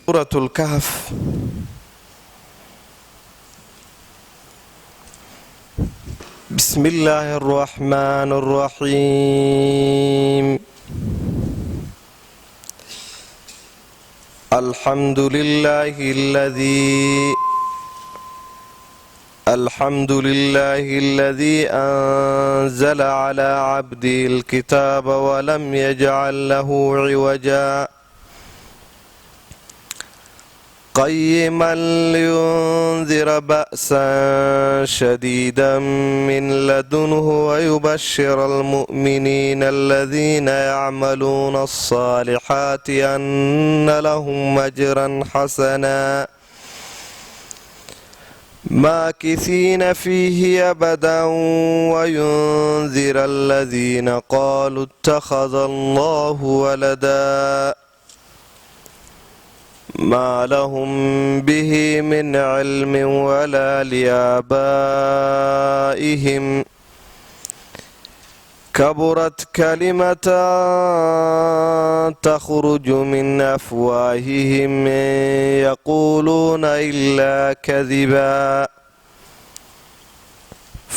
Suurat lkahf. Bismi illaahi araxmaan araxiim. Alxamdu lilaahi aladii alxamdu lilaahi aladii anzala calaa cabdihi alkitaaba walam yajcal lahu ciwaja, qayima liyundira ba'san shadiida min ladunhu wayubashira almu'miniina aladiina yacmaluuna alصaalixaati ana lahum ajran xasana maakisiina fiihi abadan, wayundira aladiina qaaluu ittakhada allahu walada, maa lahum bihi min cilmin walaa liaabaa'ihim, kaburat kalimatan takhruju min afwaahihim, in yaquuluuna ilaa kadiba,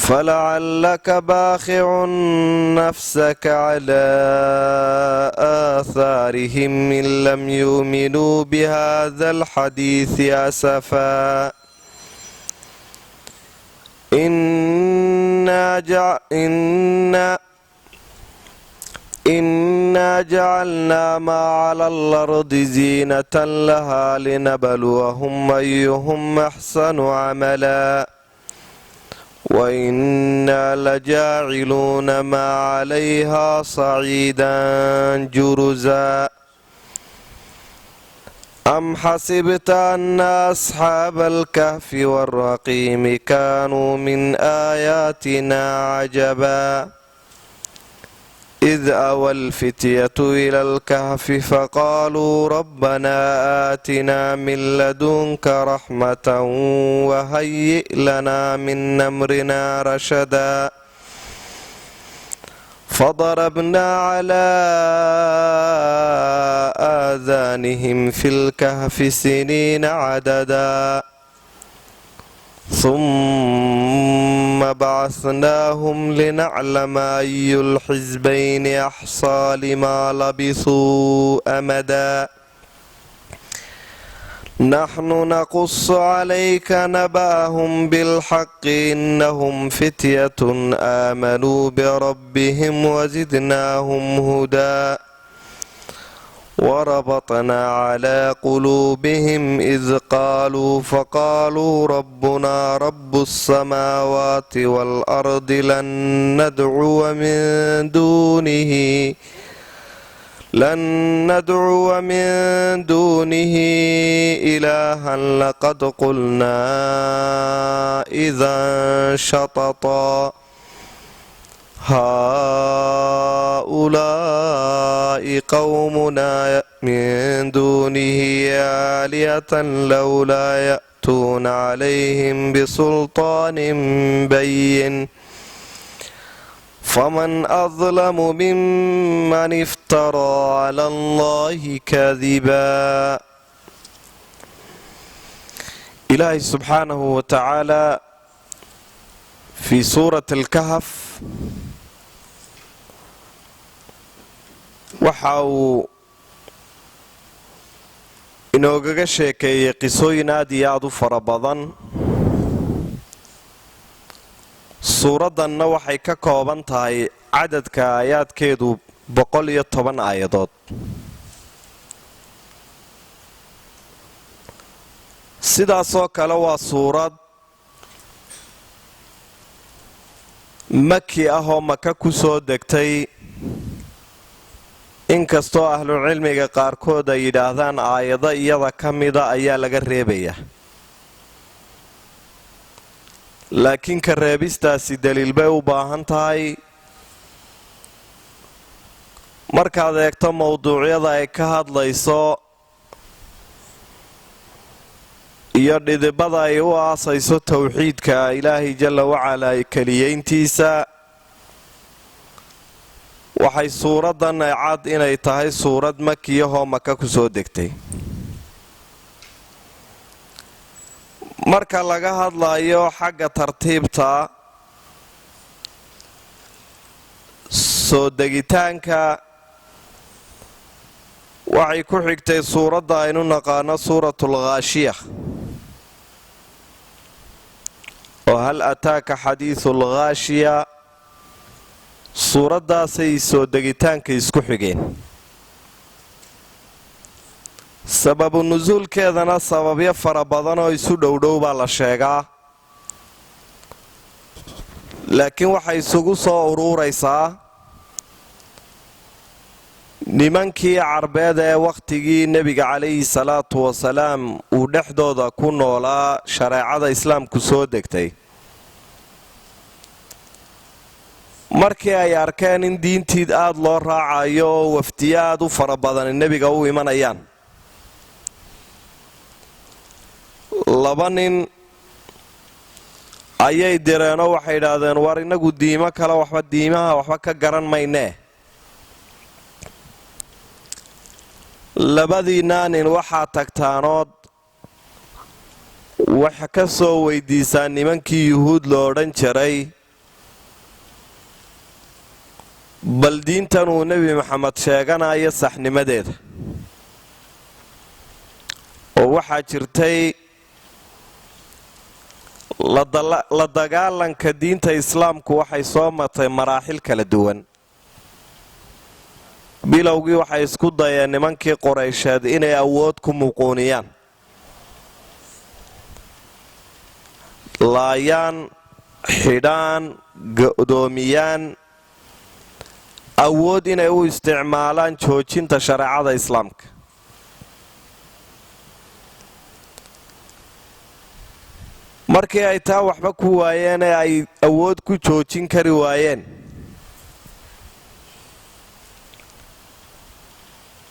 falacallaka baaqicun nafsaka calaa aathaarihim in lam yuuminuu bihada alxadiidi asafaa. Innaa jacalnaa maa cala alardi ziinatan lahaa linabluwahum ayuhum axsanu camala, wainaa lajaaciluuna maa calayhaa saciidan juruza. Am xasibta ana asxaaba alkahfi waalraqiimi kaanuu min aayaatina cajaba, id awa alfityatu ila alkahfi faqaaluu rabbanaa aatinaa min ladunka raxmatan wahayi' lanaa min amrinaa rashada. Fadarabnaa calaa aadaanihim fi lkahfi siniina cadada, summa bacasnaahum linaclama ayu lxisbayni axsaa limaa labisuu amada. Naxnu naqusu calayka naba'ahum bilxaqi, inahum fityatun aamanuu birabbihim wasidnaahum hudaa, warabatnaa calaa quluubihim id qaaluu faqaaluu rabbunaa rabu asamaawaati waalardi lan nadcuwa min duunihi lan nadcuwa min duunihi ilaahan, laqad qulnaa idan shatata, haaulaa'i qowmunaa min duunihi aalihatan, lowlaa ya'tuuna calayhim bisulطaanin bayin, faman adlamu miman iftaraa cala allahi kadiba. Ilaahay subxaanahu wa tacaala fii suurati alkahf waxa uu inoogaga sheekeeyey qisooyin aad iyo aad u fara badan. Suuraddanna waxay ka kooban tahay cadadka aayaadkeedu 110 aayadood. Sidaasoo kale waa suurad maki ah oo Maka ku soo degtay, inkastoo ahlucilmiga qaarkood ay yidhaahdaan aayado iyada ka mida ayaa laga reebaya, laakiin ka reebistaasi daliil bay u baahan tahay. Markaad eegto mowduucyada ay ka hadlayso iyo dhidibada ay u aasayso towxiidka Ilaahay jalla wacalaa keliyeyntiisa, waxay suuraddan cad inay tahay suurad makiyahoo Maka ku soo degtay. Marka laga hadlayo xagga tartiibta soo degitaanka, waxay ku xigtay suuradda aynu naqaano suuratul ghaashiya, oo hal ataaka xadiisul ghaashiya, suuraddaasay soo degitaanka isku xigeen. Sababu nusuulkeedana sababyo fara badan oo isu dhowdhow baa la sheegaa, laakiin waxay isugu soo uruuraysaa nimankii Carbeed ee wakhtigii Nebiga calayhi salaatu wasalaam uu dhexdooda ku noolaa shareecada Islaamku soo degtay. Markii ay arkeen in diintiid aada loo raacayo oo wafdiyo aad u fara badani nebiga u imanayaan, laba nin ayay direenoo waxay idhaahdeen, war innagu diimo kale waxba diimaha waxba ka garan maynee, labadiinaa nin waxaa tagtaanood wax ka soo weydiisaa nimankii Yuhuud lo odhan jiray, bal diintan uu Nebi Maxamed sheeganayo saxnimadeeda. Oo waxaa jirtay la dagaalanka diinta Islaamku waxay soo martay maraaxil kala duwan. Bilowgii waxay isku dayeen nimankii Quraysheed inay awood ku muquuniyaan, laayaan, xidhaan, go'doomiyaan, awood inay u isticmaalaan joojinta shareecada Islaamka. Markii ay taa waxba ku waayeen ee ay awood ku joojin kari waayeen,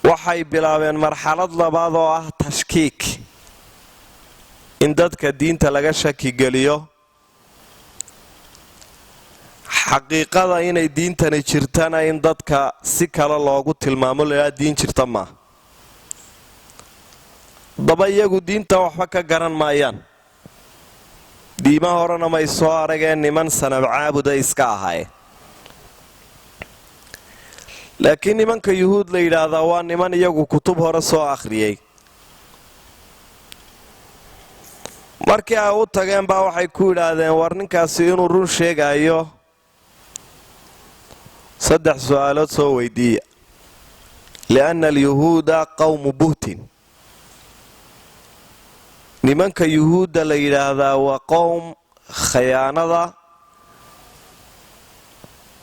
waxay bilaabeen marxalad labaad oo ah tashkiik, in dadka diinta laga shaki geliyo, xaqiiqada inay diintani jirtana in dadka si kale loogu tilmaamo, lahaa diin jirta maaha. Daba iyagu diinta waxba ka garan maayaan, diima horena may soo arageen, niman sanab caabuda iska ahaayeen. Laakiin nimanka Yuhuud la yidhaahdaa waa niman iyagu kutub hore soo akhriyey. Markii ay u tageen baa waxay ku yidhaahdeen, war ninkaasi inuu run sheegayo 3 su-aalood soo weydiiya, lianna alyahuuda qawmu buhtin. Nimanka Yuhuudda la yidhaahdaa waa qowm khayaanada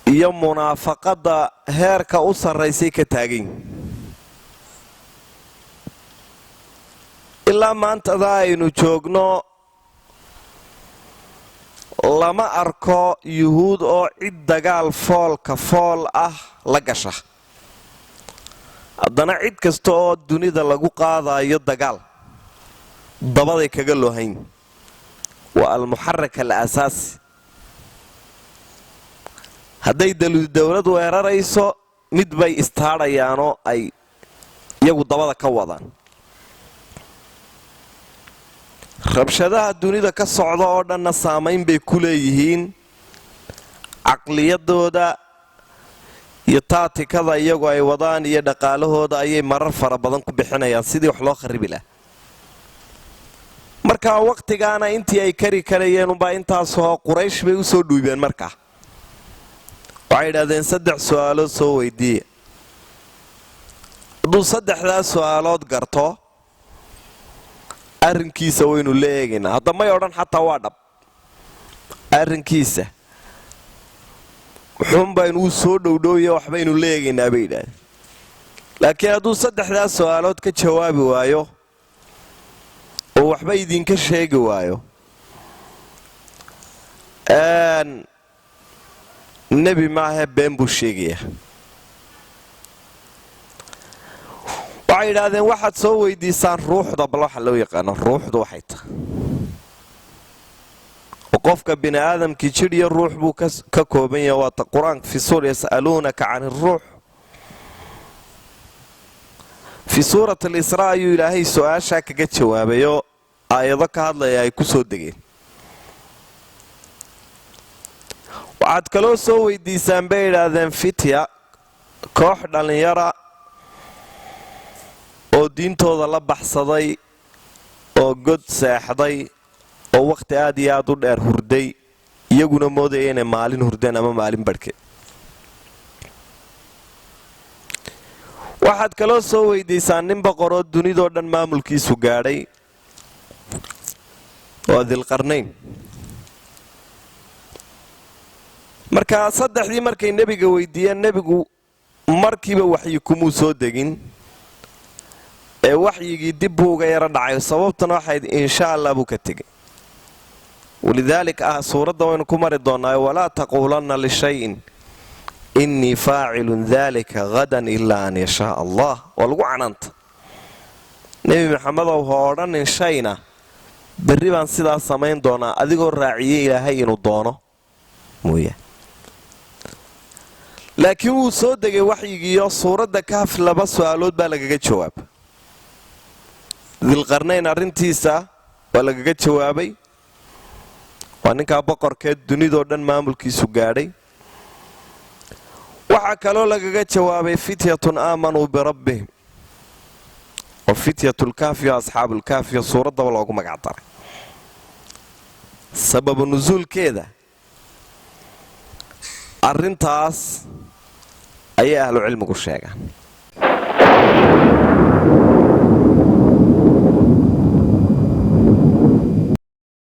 iyo munaafaqadda heerka u sarraysay ka taagan. Ilaa maantada aynu joogno lama arko Yuhuud oo cid dagaal foolka fool ah la gasha. Haddana cid kasta oo dunida lagu qaadayo dagaal dabaday kaga loohayn, waa almuxarak al asaasi. Hadday dowlad weerarayso mid bay istaadhayaanoo ay iyagu dabada ka wadaan. Rabshadaha dunida ka socda oo dhanna saamayn bay ku leeyihiin caqliyadooda iyo taatikada iyagu ay wadaan iyo dhaqaalahooda ayay marar fara badan ku bixinayaan sidii wax loo kharibi laha. Markaa waqtigaana intii ay kari karayeen unbaa intaasoo Quraysh bay usoo dhuubeen. Markaa waxay idhahdeen, 3 su-aalood soo weydiiya, hadduu 3daa su-aalood garto arrinkiisa waynu la eegaynaa. Hadda may odhan xataa waa dhab arrinkiisa, wuxuunbaynu u soo dhowdhowya waxbaynu la eegaynaa bay yidhahdeen. Laakiin hadduu 3daa su-aalood ka jawaabi waayo oo waxba idinka sheegi waayo, nebi maahe, been buu sheegayaa. Waxay yidhaahdeen, waxaad soo weydiisaan ruuxda, bal waxa loo yaqaano ruuxdu waxay tahay. Oo qofka bini aadamkii jidh iyo ruux buu ka kooban yahay. Waata Qur-aanka fi suura yas'aluunaka can iruux, fi suurat alisraa ayuu Ilaahay su-aashaa kaga jawaabayo. Aayado ka hadlaya ay ku soo degeen. Waxaad kaloo soo weydiisaan, bay idhaahdeen, fitya, koox dhallinyara oo diintooda la baxsaday oo god seexday oo wakhti aad iyo aad u dheer hurday, iyaguna moodaya inay maalin hurdeen ama maalin barhkeed. Waxaad kaloo soo weydiisaan nin boqoroo dunidoo dhan maamulkiisu gaadhay, waa Dilqarnayn. Marka saddexdii markay nebiga weydiiyeen, nebigu markiiba waxyi kumuu soo degin ee waxyigii dib buu uga yaro dhacay. Sababtana waxayd insha Allah buu ka tegey. Walidaalik ah suuradda waynu ku mari doonnaa: "Walaa taquulanna lishayin innii faacilun dalika hadan ilaa an yashaa Allah." Waa lagu canaanta Nebi Maxamedow, ha odhanin shayna berri baan sidaas samayn doonaa adigoo raaciyey Ilaahay inuu doono mooya. Laakiin wuu soo degay waxyigiiyo suuradda Kahf laba su-aalood baa lagaga jawaaba. Dilqarnayn arrintiisa waa lagaga jawaabay, waa ninkaa boqorkeed dunidoo dhan maamulkiisu gaadhay. Waxaa kaloo lagaga jawaabay fityatun aamanuu birabbihim, oo fityatulkahfi o asxaabulkahfiyo suuraddaba loogu magac daray. Sababu nusuulkeeda arrintaas ayay ahlu cilmigu sheegaan.